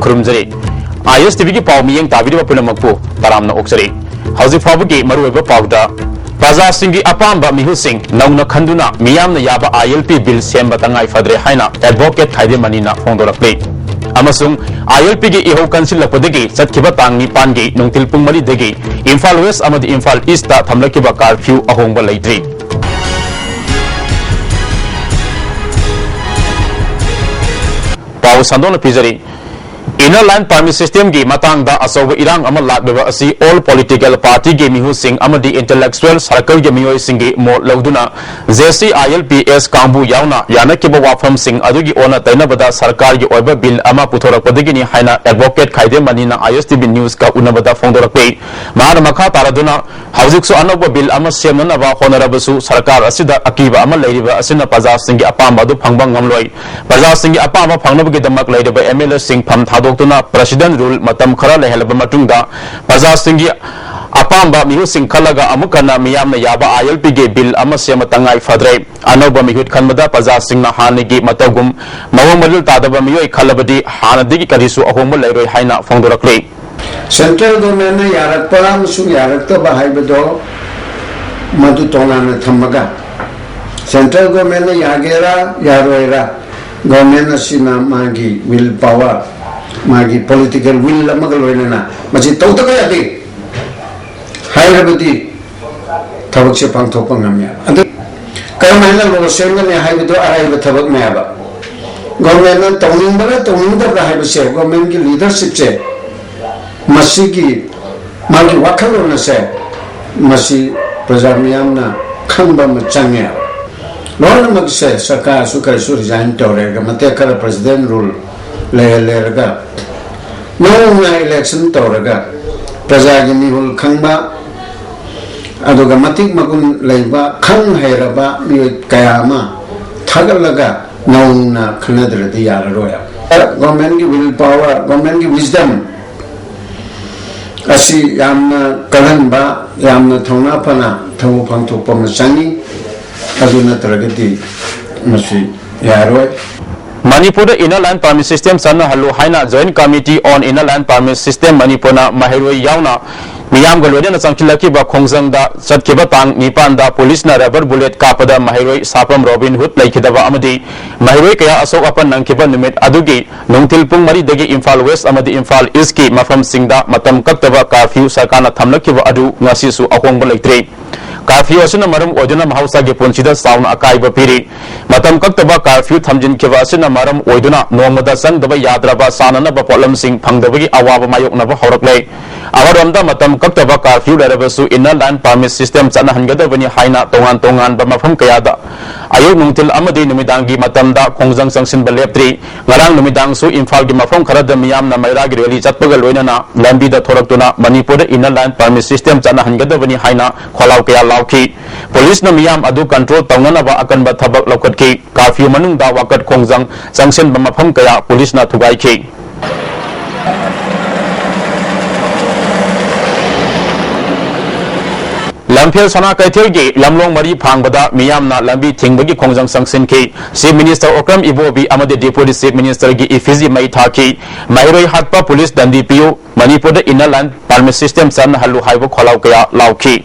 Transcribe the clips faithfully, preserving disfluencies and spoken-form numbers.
ꯈꯨꯔꯨꯝꯖꯔꯤ꯫ ꯑꯥꯏ ꯑꯦꯁ T ꯚꯤꯒꯤ ꯄꯥꯎ ꯃꯤꯠꯌꯦꯡ ꯇꯥꯕꯤꯔꯤꯕ ꯄꯨꯝꯅꯃꯛꯄꯨ ꯇꯔꯥꯝꯅ ꯑꯣꯛꯆꯔꯤ꯫ ꯍꯧꯖꯤꯛ ꯐꯥꯎꯕꯒꯤ ꯃꯔꯨꯑꯣꯏꯕ ꯄꯥꯎꯗ, ꯄ꯭ꯔꯖꯥꯁꯤꯡꯒꯤ ꯑꯄꯥꯝꯕ ꯃꯤꯍꯨꯠꯁꯤꯡ ꯅꯧꯅ ꯈꯟꯗꯨꯅ ꯃꯤꯌꯥꯝꯅ ꯌꯥꯕ ꯑꯥꯏ ꯑꯦꯜ ꯄꯤ ꯕꯤꯜ ꯁꯦꯝꯕ ꯇꯉꯥꯏ ꯐꯗ꯭ꯔꯦ ꯍꯥꯏꯅ ꯑꯦꯗꯚꯣꯀꯦꯠ ꯈꯥꯏꯗꯦꯝ ꯃꯅꯤꯅ ꯐꯣꯡꯗꯣꯔꯛꯂꯤ꯫ ꯑꯃꯁꯨꯡ ꯑꯥꯏ ꯑꯦꯜ ꯄꯤꯒꯤ ꯏꯍꯧ ꯀꯟꯁꯤꯜꯂꯛꯄꯗꯒꯤ ꯆꯠꯈꯤꯕ ꯇꯥꯡ ꯅꯤꯄꯥꯟꯒꯤ ꯅꯨꯡꯊꯤꯜ ꯄꯨꯡ ꯃꯔꯤꯗꯒꯤ ꯏꯝꯐꯥꯜ ꯋꯦꯁ ꯑꯃꯗꯤ ꯏꯝꯐꯥꯜ ꯏꯁꯇ ꯊꯝꯂꯛꯈꯤꯕ ꯀꯥꯔꯐ꯭ꯌꯨ ꯑꯍꯣꯡꯕ ꯂꯩꯇ꯭ꯔꯤ꯫ ꯄꯥꯎ ꯁꯟꯗꯣꯛꯅ ꯄꯤꯖꯔꯤ꯫ Inner Line Permit Systemꯒꯤ ꯃꯇꯥꯡꯗ ꯑꯆꯧꯕ ꯏꯔꯥꯡ ꯑꯃ ꯂꯥꯛꯂꯤꯕ ꯑꯁꯤ all political partyꯒꯤ ꯃꯤꯍꯨꯠꯁꯤꯡ ꯑꯃꯗꯤ intellectual circleꯒꯤ ꯃꯤꯑꯣꯏꯁꯤꯡꯒꯤ ꯃꯣꯠ ꯂꯧꯗꯨꯅ, J C I L P S ꯀꯥꯡꯕꯨ ꯌꯥꯎꯅ ꯌꯥꯅꯈꯤꯕ ꯋꯥꯐꯝꯁꯤꯡ ꯑꯗꯨꯒꯤ ꯑꯣꯟꯅ ꯇꯩꯅꯕꯗ ꯁꯔꯀꯥꯔꯒꯤ ꯑꯣꯏꯕ ꯕꯤꯜ ꯑꯃ ꯄꯨꯊꯣꯔꯛꯄꯗꯒꯤꯅꯤ ꯍꯥꯏꯅ ꯑꯦꯗꯚꯣꯀꯦꯠ ꯈꯥꯏꯗꯦꯝ ꯃꯅꯤꯅ ꯑꯥꯏ ꯑꯦꯁ ꯇꯤ ꯚꯤ ꯅ꯭ꯌꯨꯁꯀ ꯎꯅꯕꯗ ꯐꯣꯡꯗꯣꯔꯛꯂꯤ꯫ ꯃꯍꯥꯛꯅ ꯃꯈꯥ ꯇꯥꯔꯗꯨꯅ, ꯍꯧꯖꯤꯛꯁꯨ ꯑꯅꯧꯕ ꯕꯤꯜ ꯑꯃ ꯁꯦꯝꯅꯅꯕ ꯍꯣꯠꯅꯔꯕꯁꯨ ꯁꯔꯀꯥꯔ ꯑꯁꯤꯗ ꯑꯀꯤꯕ ꯑꯃ ꯂꯩꯔꯤꯕ ꯑꯁꯤꯅ ꯄ꯭ꯔꯖꯥꯁꯤꯡꯒꯤ ꯑꯄꯥꯝꯕ ꯑꯗꯨ ꯐꯪꯕ ꯉꯝꯂꯣꯏ꯫ ꯄ꯭ꯔꯖꯥꯁꯤꯡꯒꯤ ꯑꯄꯥꯝꯕ ꯐꯪꯅꯕꯒꯤꯗꯃꯛ ꯂꯩꯔꯤꯕ ꯑꯦꯝ ꯑꯦꯜ ꯑꯦꯁꯤꯡ ꯐꯝ ꯊꯥꯗꯣꯛꯇꯨꯅ president rule ꯃꯇꯝ ꯈꯔ ꯂꯩꯍꯜꯂꯕ ꯃꯇꯨꯡꯗ ꯄ꯭ꯔꯖꯥꯁꯤꯡꯒꯤ ꯑꯄꯥꯝꯕ ꯃꯤꯍꯨꯠꯁꯤꯡ ꯈꯜꯂꯒ ꯑꯃꯨꯛ ꯍꯟꯅ ꯃꯤꯌꯥꯝꯅ ꯌꯥꯕ ꯑꯥꯏ ꯑꯦꯜ ꯄꯤꯒꯤ ꯕꯤꯜ ꯑꯃ ꯁꯦꯝꯕ ꯇꯉꯥꯏ ꯐꯗ꯭ꯔꯦ꯫ ꯑꯅꯧꯕ ꯃꯤꯍꯨꯠ ꯈꯟꯕꯗ ꯄ꯭ꯔꯖꯥꯁꯤꯡꯅ ꯍꯥꯟꯅꯒꯤ ꯃꯇꯧꯒꯨꯝ ꯃꯑꯣꯡ ꯃꯔꯤꯜ ꯇꯥꯗꯕ ꯃꯤꯑꯣꯏ ꯈꯜꯂꯕꯗꯤ ꯍꯥꯟꯅꯗꯒꯤ ꯀꯔꯤꯁꯨ ꯑꯍꯣꯡꯕ ꯂꯩꯔꯣꯏ ꯍꯥꯏꯅ ꯐꯣꯡꯗꯣꯔꯛꯂꯤ꯫ Central governmentꯅ ꯌꯥꯔꯛꯄ ꯑꯃꯁꯨꯡ ꯌꯥꯔꯛꯇꯕ ꯍꯥꯏꯕꯗꯣ ꯃꯗꯨ ꯇꯣꯉꯥꯟꯅ ꯊꯝꯃꯒ, central governmentꯅ ꯌꯥꯒꯦꯔꯥ ꯌꯥꯔꯣꯏꯔꯥ, government ꯑꯁꯤꯅ ꯃꯥꯒꯤ will power, ꯃꯥꯒꯤ political will ꯑꯃꯒ ꯂꯣꯏꯅꯅ ꯃꯁꯤ ꯇꯧꯗꯕ ꯌꯥꯗꯦ ꯍꯥꯏꯔꯕꯗꯤ ꯊꯕꯛꯁꯦ ꯄꯥꯡꯊꯣꯛꯄ ꯉꯝꯃꯦ꯫ ꯑꯗꯨ ꯀꯔꯝꯍꯥꯏꯅ law ꯁꯦꯝꯒꯅꯤ ꯍꯥꯏꯕꯗꯨ ꯑꯔꯥꯏꯕ ꯊꯕꯛꯅꯦꯕ꯫ Governmentꯅ ꯇꯧꯅꯤꯡꯕ꯭ꯔꯥ ꯇꯧꯅꯤꯡꯗꯕ꯭ꯔꯥ ꯍꯥꯏꯕꯁꯦ, governmentꯀꯤ leadershipꯁꯦ, ꯃꯁꯤꯒꯤ ꯃꯥꯒꯤ ꯋꯥꯈꯜꯂꯣꯟ ꯑꯁꯦ, ꯃꯁꯤ ꯄ꯭ꯔꯖꯥ ꯃꯤꯌꯥꯝꯅ ꯈꯪꯕ ꯑꯃ ꯆꯪꯉꯦ꯫ ꯂꯣꯏꯅꯃꯛꯁꯦ ꯁꯔꯀꯥꯔꯁꯨ ꯀꯔꯤꯁꯨ resign ꯇꯧꯔꯦꯒ, ꯃꯇꯦꯛ ꯈꯔ president rule ꯂꯩꯔ ꯂꯩꯔꯒ ꯅꯧꯅ election ꯇꯧꯔꯒ ꯄ꯭ꯔꯖꯥꯒꯤ ꯃꯤꯍꯨꯜ ꯈꯪꯕ, ꯑꯗꯨꯒ ꯃꯇꯤꯛ ꯃꯒꯨꯟ ꯂꯩꯕ, ꯈꯪ ꯍꯩꯔꯕ ꯃꯤꯑꯣꯏ ꯀꯌꯥ ꯑꯃ ꯊꯥꯒꯠꯂꯒ ꯅꯧꯅ ꯈꯟꯅꯗ꯭ꯔꯗꯤ ꯌꯥꯔꯔꯣꯏ꯫ Governmentꯀꯤ will power, governmentꯀꯤ wisdom ꯑꯁꯤ ꯌꯥꯝꯅ ꯀꯜꯍꯟꯕ, ꯌꯥꯝꯅ ꯊꯧꯅꯥ ꯐꯅ ꯊꯕꯛ ꯄꯥꯡꯊꯣꯛꯄ ꯑꯃ ꯆꯪꯉꯤ꯫ ꯑꯗꯨ ꯅꯠꯇ꯭ꯔꯒꯗꯤ ꯃꯁꯤ ꯌꯥꯔꯣꯏ꯫ ꯃꯅꯤꯄꯨꯔꯗ Inner Line Permit System ꯆꯠꯅꯍꯜꯂꯨ ꯍꯥꯏꯅ Joint Committee on Inner Line Permit System ꯃꯅꯤꯄꯨꯔꯅ ꯃꯍꯩꯔꯣꯏ ꯌꯥꯎꯅ ꯃꯤꯌꯥꯝꯒ ꯂꯣꯏꯅꯅ ꯆꯪꯁꯤꯜꯂꯛꯈꯤꯕ ꯈꯣꯡꯖꯪꯗ ꯆꯠꯈꯤꯕ ꯇꯥꯡ ꯅꯤꯄꯥꯟꯗ ꯄꯨꯂꯤꯁꯅ rubber bullet ꯀꯥꯞꯄꯗ ꯃꯍꯩꯔꯣꯏ ꯁꯥꯐꯝ ꯔꯣꯕꯤꯟ ꯍꯨꯗ ꯂꯩꯈꯤꯗꯕ ꯑꯃꯗꯤ ꯃꯍꯩꯔꯣꯏ ꯀꯌꯥ ꯑꯁꯣꯛ ꯑꯄꯟ ꯅꯪꯈꯤꯕ ꯅꯨꯃꯤꯠ ꯑꯗꯨꯒꯤ ꯅꯨꯡꯊꯤꯜ ꯄꯨꯡ ꯃꯔꯤꯗꯒꯤ ꯏꯝꯐꯥꯜ West ꯑꯃꯗꯤ ꯏꯝꯐꯥꯜ East ꯀꯤ ꯃꯐꯝꯁꯤꯡꯗ ꯃꯇꯝ ꯀꯛꯇꯕ curfew ꯁꯔꯀꯥꯔꯅ ꯊꯝꯂꯛꯈꯤꯕ ꯑꯗꯨ ꯉꯁꯤꯁꯨ ꯑꯍꯣꯡꯕ ꯂꯩꯇ꯭ꯔꯤ꯫ Curfew ꯑꯁꯤꯅ ꯃꯔꯝ ꯑꯣꯏꯗꯨꯅ ꯃꯍꯧꯁꯥꯒꯤ ꯄꯨꯟꯁꯤꯗ ꯆꯥꯎꯅ ꯑꯀꯥꯏꯕ ꯄꯤꯔꯤ꯫ ꯃꯇꯝ ꯀꯛꯇꯕ curfew ꯊꯝꯖꯤꯟꯈꯤꯕ ꯑꯁꯤꯅ ꯃꯔꯝ ꯑꯣꯏꯗꯨꯅ ꯅꯣꯡꯃꯗ ꯆꯪꯗꯕ ꯌꯥꯗ꯭ꯔꯕ ꯆꯥꯅꯅꯕ ꯄꯣꯠꯂꯝꯁꯤꯡ ꯐꯪꯗꯕꯒꯤ ꯑꯋꯥꯕ ꯃꯥꯌꯣꯛꯅꯕ ꯍꯧꯔꯛꯂꯦ꯫ ꯑꯃꯔꯣꯝꯗ ꯃꯇꯝ ꯀꯛꯇꯕ curfew ꯂꯩꯔꯕꯁꯨ Inner Line Permit System ꯆꯠꯅꯍꯟꯒꯗꯕꯅꯤ ꯍꯥꯏꯅ ꯇꯣꯉꯥꯟ ꯇꯣꯉꯥꯟꯕ ꯃꯐꯝ ꯀꯌꯥꯗ ꯑꯌꯨꯛ, ꯅꯨꯡꯊꯤꯜ ꯑꯃꯗꯤ ꯅꯨꯃꯤꯗꯥꯡꯒꯤ ꯃꯇꯝꯗ ꯈꯣꯡꯖꯪ ꯆꯪꯁꯤꯟꯕ ꯂꯦꯞꯇ꯭ꯔꯤ꯫ ꯉꯔꯥꯡ ꯅꯨꯃꯤꯗꯥꯡꯁꯨ ꯏꯝꯐꯥꯜꯒꯤ ꯃꯐꯝ ꯈꯔꯗ ꯃꯤꯌꯥꯝꯅ ꯃꯩꯔꯥꯒꯤ rally ꯆꯠꯄꯒ ꯂꯣꯏꯅꯅ ꯂꯝꯕꯤꯗ ꯊꯣꯔꯛꯇꯨꯅ ꯃꯅꯤꯄꯨꯔꯗ Inner Line Permit System ꯆꯠꯅꯍꯟꯒꯗꯕꯅꯤ ꯍꯥꯏꯅ ꯈꯣꯜꯂꯥꯎ ꯀꯌꯥ ꯂꯥꯎꯈꯤ꯫ ꯄꯨꯂꯤꯁꯅ ꯃꯤꯌꯥꯝ ꯑꯗꯨ control ꯇꯧꯅꯅꯕ ꯑꯀꯟꯕ ꯊꯕꯛ ꯂꯧꯈꯠꯈꯤ꯫ Curfew ꯃꯅꯨꯡꯗ ꯋꯥꯀꯠ ꯈꯣꯡꯖꯪ ꯆꯪꯁꯤꯟꯕ ꯃꯐꯝ ꯀꯌꯥ ꯄꯨꯂꯤꯁꯅ ꯊꯨꯒꯥꯏꯈꯤ꯫ ꯂꯝꯐꯦꯜ ꯁꯅꯥ ꯀꯩꯊꯦꯜꯒꯤ ꯂꯝꯂꯣꯡ ꯃꯔꯤ ꯐꯥꯡꯕꯗ ꯃꯤꯌꯥꯝꯅ ꯂꯝꯕꯤ ꯊꯤꯡꯕꯒꯤ ꯈꯣꯡꯖꯪ ꯆꯪꯁꯤꯟꯈꯤ꯫ Chief Minister ꯑꯣꯀ꯭ꯔꯝ ꯏꯕꯣꯕꯤ ꯑꯃꯗꯤ Deputy Chief Minister ꯒꯤ effigy ꯃꯩ ꯊꯥꯈꯤ꯫ ꯃꯍꯩꯔꯣꯏ ꯍꯥꯠꯄ ꯄꯨꯂꯤꯁ ꯗꯟꯗꯤ ꯄꯤꯌꯨ꯫ ꯃꯅꯤꯄꯨꯔꯗ Inner Line Permit System ꯆꯠꯅꯍꯜꯂꯨ ꯍꯥꯏꯕ ꯈꯣꯜꯂꯥꯎ ꯀꯌꯥ ꯂꯥꯎꯈꯤ꯫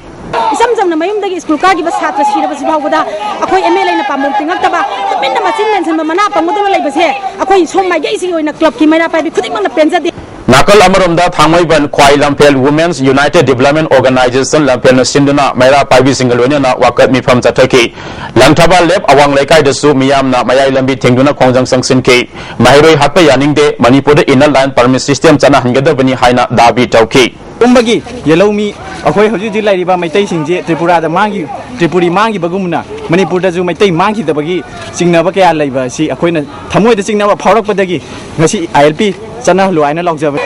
ꯏꯆꯝ ꯆꯝꯅ ꯃꯌꯨꯝꯗꯒꯤ ꯁ꯭ꯀꯨꯜ ꯀꯥꯈꯤꯕ ꯁꯥꯇ꯭ꯔ ꯁꯤꯔꯕꯁꯤ ꯐꯥꯎꯕꯗ ꯑꯩꯈꯣꯏ MLA ꯅ ꯄꯥꯝꯕꯣꯝ ꯇꯤꯡꯉꯛꯇꯕ, ꯇꯨꯃꯤꯟꯅ ꯃꯆꯤꯟ ꯃꯦꯟꯁꯤꯟꯕ, ꯃꯅꯥ ꯄꯪꯕꯗꯧꯅ ꯂꯩꯕꯁꯦ ꯑꯩꯈꯣꯏ ꯁꯣꯝ ꯃꯥꯏꯀꯩꯁꯤꯒꯤ ꯑꯣꯏꯅ club ꯀꯤ ꯃꯩꯔꯥ ꯄꯥꯏꯕꯤ ꯈꯨꯗꯤꯡꯃꯛꯅ ꯄꯦꯟꯖꯗꯦ꯫ ꯅꯥꯀꯜ ꯑꯃꯔꯣꯝꯗ ꯊꯥꯡꯃꯩꯕꯟ ꯈ꯭ꯋꯥꯏ ꯂꯝꯐꯦꯜ Women's United Development Organization ꯂꯝꯐꯦꯜꯅ ꯁꯤꯟꯗꯨꯅ ꯃꯩꯔꯥ ꯄꯥꯏꯕꯤꯁꯤꯡꯒ ꯂꯣꯏꯅꯅ ꯋꯥꯀꯠ ꯃꯤꯐꯝ ꯆꯠꯊꯈꯤ꯫ ꯂꯪꯊꯕꯥꯜ ꯂꯦꯞ ꯑꯋꯥꯡ ꯂꯩꯀꯥꯏꯗꯁꯨ ꯃꯤꯌꯥꯝꯅ ꯃꯌꯥꯏ ꯂꯝꯕꯤ ꯊꯤꯡꯗꯨꯅ ꯈꯣꯡꯖꯪ ꯆꯪꯁꯤꯟꯈꯤ꯫ ꯃꯍꯩꯔꯣꯏ ꯍꯥꯠꯄ ꯌꯥꯅꯤꯡꯗꯦ, ꯃꯅꯤꯄꯨꯔꯗ Inner Line Permit System ꯆꯠꯅꯍꯟꯒꯗꯕꯅꯤ ꯍꯥꯏꯅ ꯗꯥꯕꯤ ꯇꯧꯈꯤ꯫ ꯄꯨꯝꯕꯒꯤ ꯌꯦꯜꯍꯧꯃꯤ ꯑꯩꯈꯣꯏ ꯍꯧꯖꯤꯛ ꯍꯧꯖꯤꯛ ꯂꯩꯔꯤꯕ ꯃꯩꯇꯩꯁꯤꯡꯁꯦ ꯇ꯭ꯔꯤꯄꯨꯔꯥꯗ ꯃꯥꯡꯈꯤ-, ꯇ꯭ꯔꯤꯄꯨꯔꯤ ꯃꯥꯡꯈꯤꯕꯒꯨꯝꯅ ꯃꯅꯤꯄꯨꯔꯗꯁꯨ ꯃꯩꯇꯩ ꯃꯥꯡꯈꯤꯗꯕꯒꯤ ꯆꯤꯡꯅꯕ ꯀꯌꯥ ꯂꯩꯕ ꯑꯁꯤ ꯑꯩꯈꯣꯏꯅ ꯊꯃꯣꯏꯗ ꯆꯤꯡꯅꯕ ꯐꯥꯎꯔꯛꯄꯗꯒꯤ ꯉꯁꯤ ILP ꯆꯠꯅꯍꯜꯂꯨ ꯍꯥꯏꯅ ꯂꯥꯎꯖꯕꯅꯤ꯫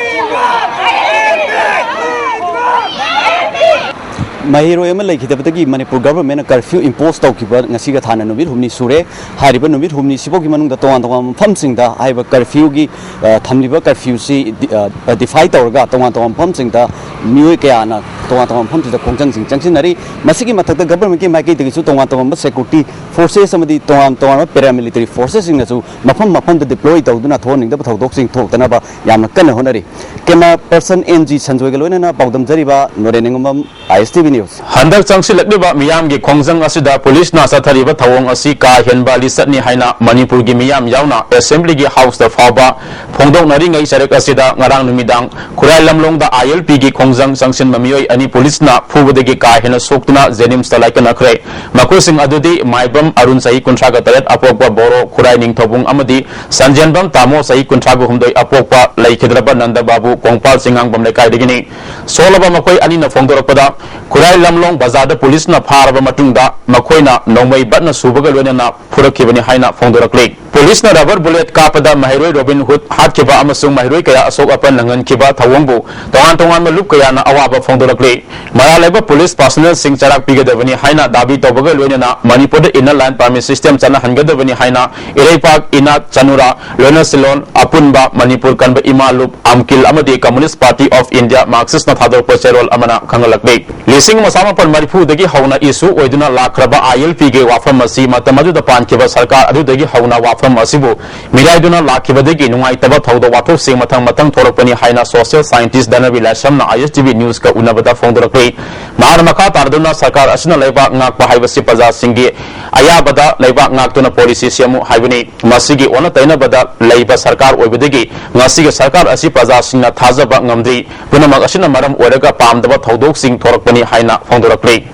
ꯃꯍꯩꯔꯣꯏ ꯑꯃ ꯂꯩꯈꯤꯗꯕꯗꯒꯤ ꯃꯅꯤꯄꯨꯔ ꯒꯚꯔꯟꯃꯦꯟꯅ ꯀꯔꯐ꯭ꯌꯨ ꯏꯝꯄꯣꯁ ꯇꯧꯈꯤꯕ ꯉꯁꯤꯒ ꯊꯥꯅ ꯅꯨꯃꯤꯠ ꯍꯨꯝꯅꯤ ꯁꯨꯔꯦ꯫ ꯍꯥꯏꯔꯤꯕ ꯅꯨꯃꯤꯠ ꯍꯨꯝꯅꯤꯁꯤꯐꯥꯎꯒꯤ ꯃꯅꯨꯡꯗ ꯇꯣꯉꯥꯟ ꯇꯣꯉꯥꯟꯕ ꯃꯐꯝꯁꯤꯡꯗ ꯍꯥꯏꯔꯤꯕ ꯀꯔꯐ꯭ꯌꯨꯒꯤ, ꯑ, ꯊꯝꯂꯤꯕ ꯀꯔꯐ꯭ꯌꯨꯁꯤ ꯗꯤ-, ꯑ, ꯗꯤꯐꯥꯏ ꯇꯧꯔꯒ ꯇꯣꯉꯥꯟ ꯇꯣꯉꯥꯟꯕ ꯃꯐꯝꯁꯤꯡꯗ ꯃꯤꯑꯣꯏ ꯀꯌꯥꯅ ꯇꯣꯉꯥꯟ ꯇꯣꯉꯥꯟꯕ ꯃꯐꯝꯁꯤꯡꯗ ꯈꯣꯡꯖꯪꯁꯤꯡ ꯆꯪꯁꯤꯟꯅꯔꯤ꯫ ꯃꯁꯤꯒꯤ ꯃꯊꯛꯇ ꯒꯚꯔꯟꯃꯦꯟꯠꯀꯤ ꯃꯥꯏꯀꯩꯗꯒꯤꯁꯨ ꯇꯣꯉꯥꯟ ꯇꯣꯉꯥꯟꯕ ꯁꯦꯀ꯭ꯌꯨꯔꯤꯇꯤ ꯐꯣꯔꯁꯦꯁ ꯑꯃꯗꯤ ꯇꯣꯉꯥꯟ ꯇꯣꯉꯥꯟꯕ ꯄꯦꯔꯥꯃꯤꯂꯤꯇꯔꯤ ꯐꯣꯔꯁꯦꯁꯁꯤꯡꯅꯁꯨ ꯃꯐꯝ ꯃꯐꯝꯗ ꯗꯤꯄ꯭ꯂꯣꯏ ꯇꯧꯗꯨꯅ ꯊꯣꯛꯍꯟꯅꯤꯡꯗꯕ ꯊꯧꯗꯣꯛꯁꯤꯡ ꯊꯣꯛꯇꯅꯕ ꯌꯥꯝꯅ ꯀꯟꯅ ꯍꯣꯠꯅꯔꯤ꯫ ꯀꯦꯃꯦꯔꯥ ꯄꯔꯁꯟ ꯑꯦꯟ ꯖꯤ ꯁꯟꯖꯣꯏꯒ ꯂꯣꯏꯅꯅ ꯄꯥꯎꯗꯝꯖꯔꯤꯕ ꯅꯣꯔꯦꯟ ꯅꯤꯉꯣꯝꯕꯝ, ꯑꯥꯏ ꯑꯦꯁ ꯇꯤ ꯚꯤ ꯅ꯭ꯌꯨꯁ꯫ ꯍꯟꯗꯛ ꯆꯪꯁꯤꯜꯂꯛꯂꯤꯕ ꯃꯤꯌꯥꯝꯒꯤ ꯈꯣꯡꯖꯪ ꯑꯁꯤꯗ ꯄꯨꯂꯤꯁꯅ ꯆꯠꯊꯔꯤꯕ ꯊꯧꯑꯣꯡ ꯑꯁꯤ ꯀꯥ ꯍꯦꯟꯕ ꯂꯤꯆꯠꯅꯤ ꯍꯥꯏꯅ ꯃꯅꯤꯄꯨꯔꯒꯤ ꯃꯤꯌꯥꯝ ꯌꯥꯎꯅ ꯑꯦꯁꯦꯝꯕ꯭ꯂꯤꯒꯤ ꯍꯥꯎꯁꯇ ꯐꯥꯎꯕ ꯐꯣꯡꯗꯣꯛꯅꯔꯤꯉꯩ ꯆꯔꯛ ꯑꯁꯤꯗ ꯉꯔꯥꯡ ꯅꯨꯃꯤꯗꯥꯡ ꯈꯨꯔꯥꯏ ꯂꯝꯂꯣꯡꯗ ꯑꯥꯏ ꯑꯦꯜ ꯄꯤꯒꯤ ꯈꯣꯡꯖꯪ ꯆꯪꯁꯤꯟꯕ ꯃꯤꯑꯣꯏ ꯑꯅꯤ ꯄꯨꯂꯤꯁꯅ ꯐꯨꯕꯗꯒꯤ ꯀꯥ ꯍꯦꯟꯅ ꯁꯣꯛꯇꯨꯅ ꯖꯦꯅꯤꯝꯁꯇ ꯂꯥꯏꯀꯠꯅꯈ꯭ꯔꯦ꯫ ꯃꯈꯣꯏꯁꯤꯡ ꯑꯗꯨꯗꯤ ꯃꯥꯏꯕꯝ ꯑꯔꯨꯟ, ꯆꯍꯤ ꯀꯨꯟꯊ꯭ꯔꯥ ꯇꯔꯦꯠ ꯑꯄꯣꯛꯄ ꯕꯣꯔꯣ ꯈꯨꯔꯥꯏ ꯅꯤꯡꯊꯧꯕꯨꯡ ꯑꯃꯗꯤ ꯁꯟꯖꯦꯟꯕꯝ ꯇꯥꯃꯣ, ꯆꯍꯤ ꯀꯨꯟꯊ꯭ꯔꯥ ꯍꯨꯝꯗꯣꯏ ꯑꯄꯣꯛꯄ ꯂꯩꯈꯤꯗ꯭ꯔꯕ ꯅꯟꯗ ꯕꯥꯕꯨ, ꯀꯣꯡꯄꯥꯜ ꯆꯤꯡꯉꯥꯡꯕꯝ ꯂꯩꯀꯥꯏꯗꯒꯤꯅꯤ꯫ ꯁꯣꯜꯂꯕ ꯃꯈꯣꯏ ꯑꯅꯤꯅ ꯐꯣꯡꯗꯣꯔꯛꯄꯗ, ꯈꯨꯔꯥꯏ ꯂꯝꯂꯣꯡ ꯕꯖꯥꯔꯗ ꯄꯨꯂꯤꯁꯅ ꯐꯥꯔꯕ ꯃꯇꯨꯡꯗ ꯃꯈꯣꯏꯅ ꯅꯣꯡꯃꯩ ꯕꯠꯅ ꯁꯨꯕꯒ ꯂꯣꯏꯅꯅ ꯐꯨꯔꯛꯈꯤꯕꯅꯤ ꯍꯥꯏꯅ ꯐꯣꯡꯗꯣꯔꯛꯂꯤ꯫ ꯄꯨꯂꯤꯁꯅ ꯔꯕꯔ ꯕꯨꯂꯦꯠ ꯀꯥꯞꯄꯗ ꯃꯍꯩꯔꯣꯏ ꯔꯣꯕꯤꯟ ꯍꯨꯗ ꯍꯥꯠꯈꯤꯕ ꯑꯃꯁꯨꯡ ꯃꯍꯩꯔꯣꯏ ꯀꯌꯥ ꯑꯁꯣꯛ ꯑꯄꯟ ꯅꯪꯍꯟꯈꯤꯕ ꯊꯧꯑꯣꯡꯕꯨ ꯇꯣꯉꯥꯟ ꯇꯣꯉꯥꯟꯕ ꯂꯨꯞ ꯀꯌꯥꯅ ꯑꯋꯥꯕ ꯐꯣꯡꯗꯣꯔꯛꯂꯤ꯫ ꯃꯔꯥꯜ ꯂꯩꯕ ꯄꯨꯂꯤꯁ ꯄꯥꯔꯁꯣꯅꯦꯜꯁꯤꯡ ꯆꯔꯥꯛ ꯄꯤꯒꯗꯕꯅꯤ ꯍꯥꯏꯅ ꯗꯥꯕꯤ ꯇꯧꯕꯒ ꯂꯣꯏꯅꯅ ꯃꯅꯤꯄꯨꯔꯗ ꯏꯟꯅꯔ ꯂꯥꯏꯟ ꯄꯥꯔꯃꯤꯠ ꯁꯤꯁꯇꯦꯝ ꯆꯠꯅꯍꯟꯒꯗꯕꯅꯤ ꯍꯥꯏꯅ ꯏꯔꯩꯄꯥꯛ, ꯏꯅꯥꯠ, ꯆꯅꯨꯔꯥ, ꯂꯣꯏꯅ ꯁꯤꯂꯣꯟ, ꯑꯄꯨꯟꯕ ꯃꯅꯤꯄꯨꯔ ꯀꯟꯕ ꯏꯃꯥ ꯂꯨꯞ, ꯑꯝꯀꯤꯜ ꯑꯃꯗꯤ ꯀꯝꯃꯨꯅꯤꯁ ꯄꯥꯔꯇꯤ ꯑꯣꯐ ꯏꯟꯗꯤꯌꯥ, ꯃꯥꯔꯛꯁꯤꯁꯅ ꯊꯥꯗꯣꯔꯛꯄ ꯆꯦꯔꯣꯜ ꯑꯃꯅ ꯈꯪꯍꯜꯂꯛꯂꯤ꯫ ꯂꯤꯁꯤꯡ ꯑꯃ ꯆꯥꯃꯥꯄꯟ ꯃꯔꯤꯐꯨꯗꯒꯤ ꯍꯧꯅ ꯏꯁꯨ ꯑꯣꯏꯗꯨꯅ ꯂꯥꯛꯈ꯭ꯔꯕ ꯑꯥꯏ ꯑꯦꯜ ꯄꯤꯒꯤ ꯋꯥꯐꯝ ꯑꯁꯤ ꯃꯇꯝ ꯑꯗꯨꯗ ꯄꯥꯟꯈꯤꯕ ꯁꯔꯀꯥꯔ ꯑꯗꯨꯗꯒꯤ ꯍꯧꯅ ꯋꯥꯐꯝ ꯑꯁꯤꯕꯨ ꯃꯤꯔꯥꯏꯗꯨꯅ ꯂꯥꯛꯈꯤꯕꯗꯒꯤ ꯅꯨꯡꯉꯥꯏꯇꯕ ꯊꯧꯗꯣꯛ ꯋꯥꯊꯣꯛꯁꯤꯡ ꯃꯊꯪ ꯃꯊꯪ ꯊꯣꯔꯛꯄꯅꯤ ꯍꯥꯏꯅ ꯁꯣꯁꯤꯌꯦꯜ ꯁꯥꯏꯟꯇꯤꯁ ꯙꯅꯕꯤ ꯂꯥꯏꯁ꯭ꯔꯝꯅ ꯑꯥꯏ ꯑꯦꯁ ꯇꯤ ꯚꯤ ꯅ꯭ꯌꯨꯁꯀ ꯎꯅꯕꯗ ꯐꯣꯡꯗꯣꯔꯛꯂꯤ꯫ ꯃꯍꯥꯛꯅ ꯃꯈꯥ ꯇꯥꯔꯗꯨꯅ ꯁꯔꯀꯥꯔ ꯑꯁꯤꯅ ꯂꯩꯕꯥꯛ ꯉꯥꯛꯄ ꯍꯥꯏꯕꯁꯤ ꯄ꯭ꯔꯖꯥꯁꯤꯡꯒꯤ ꯑꯌꯥꯕꯗ ꯂꯩꯕꯥꯛ ꯉꯥꯛꯇꯨꯅ ꯄꯣꯂꯤꯁꯤ ꯁꯦꯝꯃꯨ ꯍꯥꯏꯕꯅꯤ꯫ ꯃꯁꯤꯒꯤ ꯑꯣꯟꯅ ꯇꯩꯅꯕꯗ ꯂꯩꯕ ꯁꯔꯀꯥꯔ ꯑꯣꯏꯕꯗꯒꯤ ꯉꯁꯤꯒꯤ ꯁꯔꯀꯥꯔ ꯑꯁꯤ ꯄ꯭ꯔꯖꯥꯁꯤꯡꯅ ꯊꯥꯖꯕ ꯉꯝꯗ꯭ꯔꯤ꯫ ꯄꯨꯝꯅꯃꯛ ꯑꯁꯤꯅ ꯃꯔꯝ ꯑꯣꯏꯔꯒ ꯄꯥꯝꯗꯕ ꯊꯧꯗꯣꯛꯁꯤꯡ ꯊꯣꯔꯛꯄꯅꯤ ꯍꯥꯏꯅ ꯐꯣꯡꯗꯣꯔꯛꯂꯤ꯫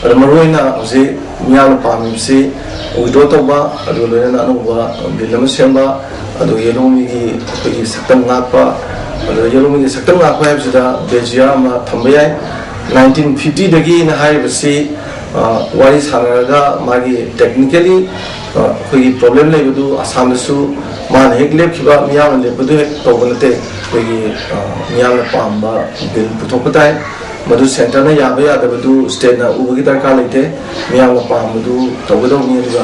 ꯑꯗꯣ ꯃꯔꯨꯑꯣꯏꯅ ꯍꯧꯖꯤꯛ ꯃꯤꯌꯥꯝꯅ ꯄꯥꯝꯃꯤꯕꯁꯤ ꯋꯤꯗ꯭ꯔꯣ ꯇꯧꯕ, ꯑꯗꯨꯒ ꯂꯣꯏꯅꯅ ꯑꯅꯧꯕ ꯕꯤꯜ ꯑꯃ ꯁꯦꯝꯕ, ꯑꯗꯨꯒ ꯌꯦꯂꯣꯡ ꯃꯤꯒꯤ ꯑꯩꯈꯣꯏꯒꯤ ꯁꯛꯇꯝ ꯉꯥꯛꯄ, ꯑꯗꯨꯒ ꯌꯦꯂꯣꯡ ꯃꯤꯒꯤ ꯁꯛꯇꯝ ꯉꯥꯛꯄ ꯍꯥꯏꯕꯁꯤꯗ ꯕꯦꯖꯤꯌꯥ ꯑꯃ ꯊꯝꯕ ꯌꯥꯏ꯫ ꯅꯥꯏꯟꯇꯤꯟ ꯐꯤꯐꯇꯤꯗꯒꯤꯅ ꯍꯥꯏꯔꯤꯕꯁꯤ, ꯑ, ꯋꯥꯔꯤ ꯁꯥꯟꯅꯔꯒ ꯃꯥꯒꯤ technically, ꯑ, ꯑꯩꯈꯣꯏꯒꯤ problem ꯂꯩꯕꯗꯨ ꯑꯁꯥꯝꯗꯁꯨ ꯃꯥꯅ ꯍꯦꯛ ꯂꯦꯞꯈꯤꯕ, ꯃꯤꯌꯥꯝꯅ ꯂꯦꯞꯄꯗꯨ ꯍꯦꯛ ꯇꯧꯕ ꯅꯠꯇꯦ꯫ ꯑꯩꯈꯣꯏꯒꯤ, ꯑ, ꯃꯤꯌꯥꯝꯅ ꯄꯥꯝꯕ ꯕꯤꯜ ꯄꯨꯊꯣꯛꯄ ꯇꯥꯏ꯫ ꯃꯗꯨ ꯁꯦꯟꯇꯔꯅ ꯌꯥꯕ ꯌꯥꯗꯕꯗꯨ ꯁ꯭ꯇꯦꯠꯅ ꯎꯕꯒꯤ ꯗꯔꯀꯥꯔ ꯂꯩꯇꯦ꯫ ꯃꯤꯌꯥꯝꯅ ꯄꯥꯝꯕꯗꯨ ꯇꯧꯒꯗꯧꯕꯅꯤ꯫ ꯑꯗꯨꯒ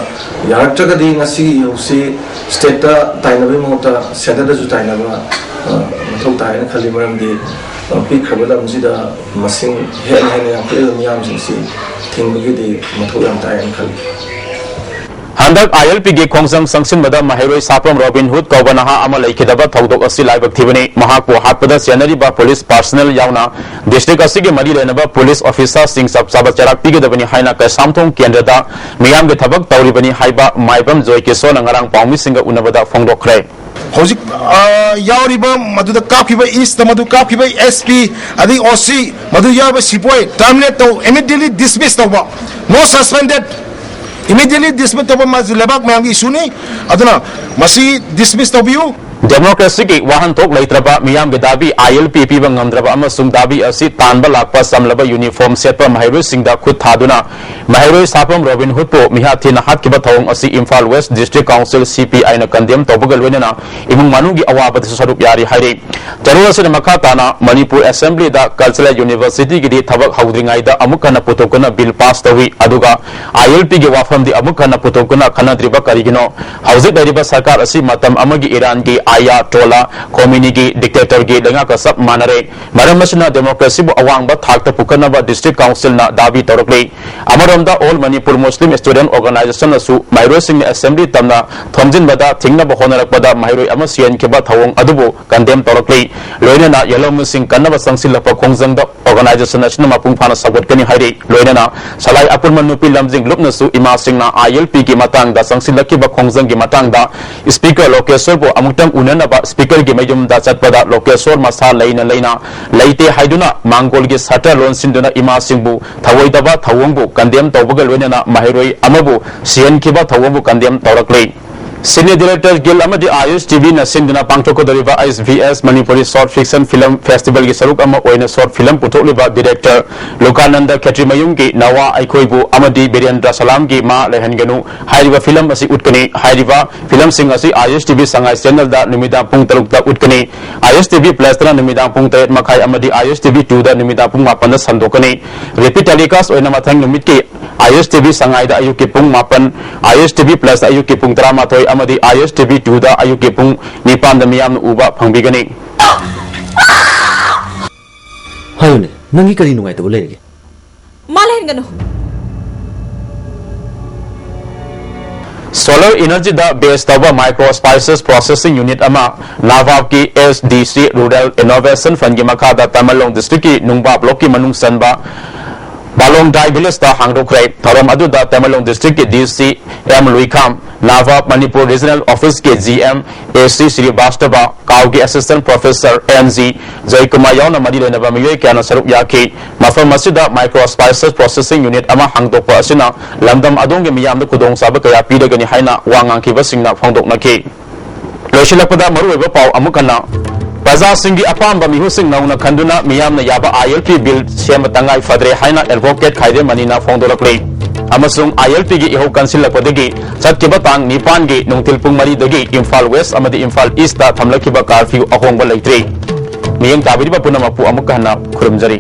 ꯌꯥꯔꯛꯇ꯭ꯔꯒꯗꯤ ꯉꯁꯤꯒꯤ ꯏꯍꯧꯁꯤ ꯁ꯭ꯇꯦꯠꯇ ꯇꯥꯏꯅꯕꯒꯤ ꯃꯍꯨꯠꯇ ꯁꯦꯟꯇꯔꯗꯁꯨ ꯇꯥꯏꯅꯕ, ꯑ, ꯃꯊꯧ ꯇꯥꯏ ꯍꯥꯏꯅ ꯈꯜꯂꯤ꯫ ꯃꯔꯝꯗꯤ, ꯑ, ꯄꯤꯛꯈ꯭ꯔꯕ ꯂꯝꯁꯤꯗ ꯃꯁꯤꯡ ꯍꯦꯟꯅ ꯍꯦꯟꯅ ꯌꯥꯝꯈꯠꯂꯛꯂꯤꯕ ꯃꯤꯌꯥꯝꯁꯤꯡꯁꯤ ꯊꯤꯡꯕꯒꯤꯗꯤ ꯃꯊꯧ ꯌꯥꯝ ꯇꯥꯏ ꯍꯥꯏꯅ ꯈꯜꯂꯤ꯫ ꯍꯟꯗꯛ ꯑꯥꯏ ꯑꯦꯜ ꯄꯤꯒꯤ ꯈꯣꯡꯖꯪ ꯆꯪꯁꯤꯟꯕꯗ ꯃꯍꯩꯔꯣꯏ ꯁꯥꯐꯝ ꯔꯣꯕꯤꯟ ꯍꯨꯗ ꯀꯧꯕ ꯅꯍꯥ ꯑꯃ ꯂꯩꯈꯤꯗꯕ ꯊꯧꯗꯣꯛ ꯑꯁꯤ ꯂꯥꯏꯕꯛ ꯊꯤꯕꯅꯤ꯫ ꯃꯍꯥꯛꯄꯨ ꯍꯥꯠꯄꯗ ꯆꯦꯟꯅꯔꯤꯕ ꯄꯨꯂꯤꯁ ꯄꯥꯔꯁꯅꯦꯜ ꯌꯥꯎꯅ ꯗꯤꯁꯇ꯭ꯔꯤꯛ ꯑꯁꯤꯒꯤ ꯃꯔꯤ ꯂꯩꯅꯕ ꯄꯨꯂꯤꯁ ꯑꯣꯐꯤꯁꯥꯔꯁꯤꯡ ꯆꯞ ꯆꯥꯕ ꯆꯩꯔꯥꯛ ꯄꯤꯒꯗꯕꯅꯤ ꯍꯥꯏꯅ ꯀꯩꯁꯥꯝꯊꯣꯡ ꯀꯦꯟꯗ꯭ꯔꯗ ꯃꯤꯌꯥꯝꯒꯤ ꯊꯕꯛ ꯇꯧꯔꯤꯕꯅꯤ ꯍꯥꯏꯕ ꯃꯥꯏꯕꯝ ꯖꯣꯏ ꯀꯤꯁꯣꯔꯅ ꯉꯔꯥꯡ ꯄꯥꯎꯃꯤꯁꯤꯡꯒ ꯎꯅꯕꯗ ꯐꯣꯡꯗꯣꯛꯈ꯭ꯔꯦ꯫ ꯍꯧꯖꯤꯛ, ꯑ, ꯌꯥꯎꯔꯤꯕ ꯃꯗꯨꯗ ꯀꯥꯞꯈꯤꯕ ꯏꯁꯇ ꯃꯗꯨ ꯀꯥꯞꯈꯤꯕ ꯑꯦꯁ ꯄꯤ, ꯑꯗꯩ ꯑꯣ ꯁꯤ, ꯃꯗꯨ ꯌꯥꯎꯔꯤꯕ ꯁꯤꯄꯣꯏ terminate ꯇꯧ, immediately dismiss ꯇꯧꯕ, no suspended, immediately dismiss ꯇꯧꯕ꯫ ꯃꯁꯤ ꯂꯩꯕꯥꯛ ꯃꯌꯥꯝꯒꯤ ꯏꯁꯨꯅꯤ꯫ ꯑꯗꯨꯅ ꯃꯁꯤ dismiss ꯇꯧꯕꯤꯌꯨ꯫ ꯗꯦꯃꯣꯀ꯭ꯔꯦꯁꯤꯒꯤ ꯋꯥꯍꯟꯊꯣꯛ ꯂꯩꯇ꯭ꯔꯕ, ꯃꯤꯌꯥꯝꯒꯤ ꯗꯥꯕꯤ ꯑꯥꯏ ꯑꯦꯜ ꯄꯤ ꯄꯤꯕ ꯉꯝꯗ꯭ꯔꯕ ꯑꯃꯁꯨꯡ ꯗꯥꯕꯤ ꯑꯁꯤ ꯇꯥꯟꯕ ꯂꯥꯛꯄ ꯆꯝꯂꯕ ꯌꯨꯅꯤꯐꯣꯔꯝ ꯁꯦꯠꯄ ꯃꯍꯩꯔꯣꯏꯁꯤꯡꯗ ꯈꯨꯠ ꯊꯥꯗꯨꯅ ꯃꯍꯩꯔꯣꯏ ꯁꯥꯐꯝ ꯔꯣꯕꯤꯟ ꯍꯨꯗꯄꯨ ꯃꯤꯍꯥꯠ ꯊꯤꯅ ꯍꯥꯠꯈꯤꯕ ꯊꯧꯑꯣꯡ ꯑꯁꯤ ꯏꯝꯐꯥꯜ ꯋꯦꯁ ꯗꯤꯁꯇ꯭ꯔꯤꯛ ꯀꯥꯎꯟꯁꯤꯜ, ꯁꯤ ꯄꯤ ꯑꯥꯏꯅ condemn ꯇꯧꯕꯒ ꯂꯣꯏꯅꯅ ꯏꯃꯨꯡ ꯃꯅꯨꯡꯒꯤ ꯑꯋꯥꯕꯗꯁꯨ ꯁꯔꯨꯛ ꯌꯥꯔꯤ ꯍꯥꯏꯔꯤ꯫ ꯆꯔꯣꯜ ꯑꯁꯤꯅ ꯃꯈꯥ ꯇꯥꯅ ꯃꯅꯤꯄꯨꯔ ꯑꯦꯁꯦꯝꯕ꯭ꯂꯤꯗ ꯀꯜꯆꯔꯦꯜ ꯌꯨꯅꯤꯚꯔꯁꯤꯇꯤꯒꯤꯗꯤ ꯊꯕꯛ ꯍꯧꯗ꯭ꯔꯤꯉꯩꯗ ꯑꯃꯨꯛ ꯍꯟꯅ ꯄꯨꯊꯣꯛꯇꯨꯅ ꯕꯤꯜ ꯄꯥꯁ ꯇꯧꯏ, ꯑꯗꯨꯒ ꯑꯥꯏ ꯑꯦꯜ ꯄꯤꯒꯤ ꯋꯥꯐꯝꯗꯤ ꯑꯃꯨꯛ ꯍꯟꯅ ꯄꯨꯊꯣꯛꯇꯨꯅ ꯈꯟꯅꯗ꯭ꯔꯤꯕ ꯀꯔꯤꯒꯤꯅꯣ? ꯍꯧꯖꯤꯛ ꯂꯩꯔꯤꯕ ꯁꯔꯀꯥꯔ ꯑꯁꯤ ꯃꯇꯝ ꯑꯃꯒꯤ ꯏꯔꯥꯟꯒꯤ ꯑꯥꯌꯥꯇꯣꯂꯥ ꯈꯣꯃꯤꯅꯤꯒꯤ ꯗꯤꯛꯇꯦꯇꯔꯒꯤ ꯂꯩꯉꯥꯛꯀ ꯆꯞ ꯃꯥꯟꯅꯔꯦ꯫ ꯃꯔꯝ ꯑꯁꯤꯅ ꯗꯦꯃꯣꯀ꯭ꯔꯦꯁꯤꯕꯨ ꯑꯋꯥꯡꯕ ꯊꯥꯛꯇ ꯄꯨꯈꯠꯅꯕ ꯗꯤꯁꯇ꯭ꯔꯤꯛ ꯀꯥꯎꯟꯁꯤꯜꯅ ꯗꯥꯕꯤ ꯇꯧꯔꯛꯂꯤ꯫ ꯑꯃꯔꯣꯝꯗ ꯑꯣꯜ ꯃꯅꯤꯄꯨꯔ ꯃꯨꯁꯂꯤꯝ ꯁ꯭ꯇꯨꯗꯦꯟꯠ ꯑꯣꯔꯒꯅꯥꯏꯖꯦꯁꯟꯅꯁꯨ ꯃꯍꯩꯔꯣꯏꯁꯤꯡꯅ ꯑꯦꯁꯦꯝꯕ꯭ꯂꯤ ꯇꯝꯅ ꯊꯣꯝꯖꯤꯟꯕꯗ ꯊꯤꯡꯅꯕ ꯍꯣꯠꯅꯔꯛꯄꯗ ꯃꯍꯩꯔꯣꯏ ꯑꯃ ꯁꯤꯍꯟꯈꯤꯕ ꯊꯧꯑꯣꯡ ꯑꯗꯨꯕꯨ condemn ꯇꯧꯔꯛꯂꯤ꯫ ꯂꯣꯏꯅꯅ ꯌꯦꯜꯍꯧꯃꯤꯁꯤꯡ ꯀꯟꯅꯕ ꯆꯪꯁꯤꯜꯂꯛꯄ ꯈꯣꯡꯖꯪꯗ ꯑꯣꯔꯒꯅꯥꯏꯖꯦꯁꯟ ꯑꯁꯤꯅ ꯃꯄꯨꯡ ꯐꯥꯅ ꯁꯧꯒꯠꯀꯅꯤ ꯍꯥꯏꯔꯤ꯫ ꯂꯣꯏꯅꯅ ꯁꯂꯥꯏ ꯑꯄꯨꯟꯕ ꯅꯨꯄꯤ ꯂꯝꯖꯤꯡ ꯂꯨꯞꯅꯁꯨ ꯏꯃꯥꯁꯤꯡꯅ ꯑꯥꯏ ꯑꯦꯜ ꯄꯤꯒꯤ ꯃꯇꯥꯡꯗ ꯆꯪꯁꯤꯜꯂꯛꯈꯤꯕ ꯈꯣꯡꯖꯪꯒꯤ ꯃꯇꯥꯡꯗ ꯁ꯭ꯄꯤꯀꯔ ꯂꯣꯀꯦꯁꯣꯔꯕꯨ ꯑꯃꯨꯛꯇꯪ ꯎꯅꯅꯕ ꯁ꯭ꯄꯤꯀꯔꯒꯤ ꯃꯌꯨꯝꯗ ꯆꯠꯄꯗ ꯂꯣꯀꯦꯁꯣꯔ ꯃꯁꯥ ꯂꯩꯅ ꯂꯩꯅ ꯂꯩꯇꯦ ꯍꯥꯏꯗꯨꯅ ꯃꯥꯡꯒꯣꯜꯒꯤ ꯁꯇꯔ ꯂꯣꯟꯁꯤꯟꯗꯨꯅ ꯏꯃꯥꯁꯤꯡꯕꯨ ꯊꯧꯑꯣꯏꯗꯕ ꯊꯧꯑꯣꯡꯕꯨ condemn ꯇꯧꯕꯒ ꯂꯣꯏꯅꯅ ꯃꯍꯩꯔꯣꯏ ꯑꯃꯕꯨ ꯁꯤꯍꯟꯈꯤꯕ ꯊꯧꯑꯣꯡꯕꯨ condemn ꯇꯧꯔꯛꯂꯤ꯫ Cine Director Guild ꯑꯃꯗꯤ I S T V ꯅ ꯁꯤꯟꯗꯨꯅ ꯄꯥꯡꯊꯣꯛꯀꯗꯧꯔꯤꯕ H V S Manipuri Short Fiction Film Festival ꯒꯤ ꯁꯔꯨꯛ ꯑꯃ ꯑꯣꯏꯅ short film ꯄꯨꯊꯣꯛꯂꯤꯕ director ꯂꯣꯀꯥꯅꯟꯗ ꯈꯦꯇ꯭ꯔꯤꯃꯌꯨꯝꯒꯤ ꯅꯋꯥ ꯑꯩꯈꯣꯏꯕꯨ ꯑꯃꯗꯤ ꯕꯤꯔꯦꯟꯗ꯭ꯔ ꯁꯂꯥꯝꯒꯤ ꯃꯥ ꯂꯩꯍꯟꯒꯅꯨ ꯍꯥꯏꯔꯤꯕ film ꯑꯁꯤ ꯎꯠꯀꯅꯤ꯫ ꯍꯥꯏꯔꯤꯕ film ꯁꯤꯡ ꯑꯁꯤ I S T V Sangai channel ꯗ ꯅꯨꯃꯤꯗꯥꯡ ꯄꯨꯡ ꯇꯔꯨꯛꯇ ꯎꯠꯀꯅꯤ꯫ I S T V Plus ꯇꯅ ꯅꯨꯃꯤꯗꯥꯡ ꯄꯨꯡ ꯇꯔꯦꯠ ꯃꯈꯥꯏ ꯑꯃꯗꯤ I S T V two ꯗ ꯅꯨꯃꯤꯗꯥꯡ ꯄꯨꯡ ꯃꯥꯄꯟꯗ ꯁꯟꯗꯣꯛꯀꯅꯤ꯫ Repeat telecast ꯑꯣꯏꯅ ꯃꯊꯪ ꯅꯨꯃꯤꯠꯀꯤ I S T V ꯁꯉꯥꯏꯗ ꯑꯌꯨꯛꯀꯤ ꯄꯨꯡ ꯃꯥꯄꯟ, I S T V Plus ꯑꯌꯨꯛꯀꯤ ꯄꯨꯡ ꯇꯔꯥꯃꯥꯊꯣꯏ ꯑꯃꯗꯤ I S T V two ꯗ ꯑꯌꯨꯛꯀꯤ ꯄꯨꯡ ꯅꯤꯄꯥꯟꯗ ꯃꯤꯌꯥꯝꯅ ꯎꯕ ꯐꯪꯕꯤꯒꯅꯤ꯫ ꯍꯥꯏꯌꯨꯅꯦ, ꯅꯪꯒꯤ ꯀꯔꯤ ꯅꯨꯡꯉꯥꯏꯇꯕ ꯂꯩꯔꯒꯦ? ꯃꯥ ꯂꯩꯍꯟꯒꯅꯨ꯫ Solar energy ꯗ base ꯇꯧꯕ micro spices processing unit ꯑꯃ ꯅꯥꯕꯥꯞꯀꯤ S D C Rural Innovation Fund ꯒꯤ ꯃꯈꯥꯗ ꯇꯃꯦꯡꯂꯣꯡ district ꯀꯤ ꯅꯨꯡꯕꯥ block ꯀꯤ ꯃꯅꯨꯡ ꯆꯟꯕ ꯕꯥꯂꯣꯡꯗꯥꯏ village ꯇ ꯍꯥꯡꯗꯣꯛꯈ꯭ꯔꯦ꯫ ꯊꯧꯔꯝ ꯑꯗꯨꯗ ꯇꯃꯦꯡꯂꯣꯡ district ꯀꯤ D C M ꯂꯨꯏꯈꯥꯝ, ꯅꯥꯕꯥꯞ Manipur regional office ꯀꯤ G M A C ꯁ꯭ꯔꯤꯕꯥꯁꯇꯕ, ꯀꯥꯎꯒꯤ assistant professor N G ꯖꯌꯀꯨꯃꯥꯔ ꯌꯥꯎꯅ ꯃꯔꯤ ꯂꯩꯅꯕ ꯃꯤꯑꯣꯏ ꯀꯌꯥꯅ ꯁꯔꯨꯛ ꯌꯥꯈꯤ꯫ ꯃꯐꯝ ꯑꯁꯤꯗ micro spices processing unit ꯑꯃ ꯍꯥꯡꯗꯣꯛꯄ ꯑꯁꯤꯅ ꯂꯝꯗꯝ ꯑꯗꯣꯝꯒꯤ ꯃꯤꯌꯥꯝꯗ ꯈꯨꯗꯣꯡꯆꯥꯕ ꯀꯌꯥ ꯄꯤꯔꯒꯅꯤ ꯍꯥꯏꯅ ꯋꯥ ꯉꯥꯡꯈꯤꯕꯁꯤꯡꯅ ꯐꯣꯡꯗꯣꯛꯅꯈꯤ꯫ ꯂꯣꯏꯁꯤꯜꯂꯛꯄꯗ ꯃꯔꯨꯑꯣꯏꯕ ꯄꯥꯎ ꯑꯃꯨꯛ ꯍꯟꯅ ꯄ꯭ꯔꯖꯥꯁꯤꯡꯒꯤ ꯑꯄꯥꯝꯕ ꯃꯤꯍꯨꯠꯁꯤꯡ ꯅꯧꯅ ꯈꯟꯗꯨꯅ ꯃꯤꯌꯥꯝꯅ ꯌꯥꯕ I L P bill ꯁꯦꯝꯕ ꯇꯉꯥꯏ ꯐꯗ꯭ꯔꯦ ꯍꯥꯏꯅ advocate ꯈꯥꯏꯗꯦꯝ ꯃꯅꯤꯅ ꯐꯣꯡꯗꯣꯔꯛꯂꯤ꯫ ꯑꯃꯁꯨꯡ I L P ꯒꯤ ꯏꯍꯧ ꯀꯟꯁꯤꯜꯂꯛꯄꯗꯒꯤ ꯆꯠꯈꯤꯕ ꯇꯥꯡ ꯅꯤꯄꯥꯟꯒꯤ ꯅꯨꯡꯊꯤꯜ ꯄꯨꯡ ꯃꯔꯤꯗꯒꯤ ꯏꯝꯐꯥꯜ West ꯑꯃꯗꯤ ꯏꯝꯐꯥꯜ East ꯇ ꯊꯝꯂꯛꯈꯤꯕ curfew ꯑꯍꯣꯡꯕ ꯂꯩꯇ꯭ꯔꯤ꯫ ꯃꯤꯠꯌꯦꯡ ꯇꯥꯕꯤꯔꯤꯕ ꯄꯨꯝꯅꯃꯛꯄꯨ ꯑꯃꯨꯛ ꯍꯟꯅ ꯈꯨꯔꯨꯝꯖꯔꯤ꯫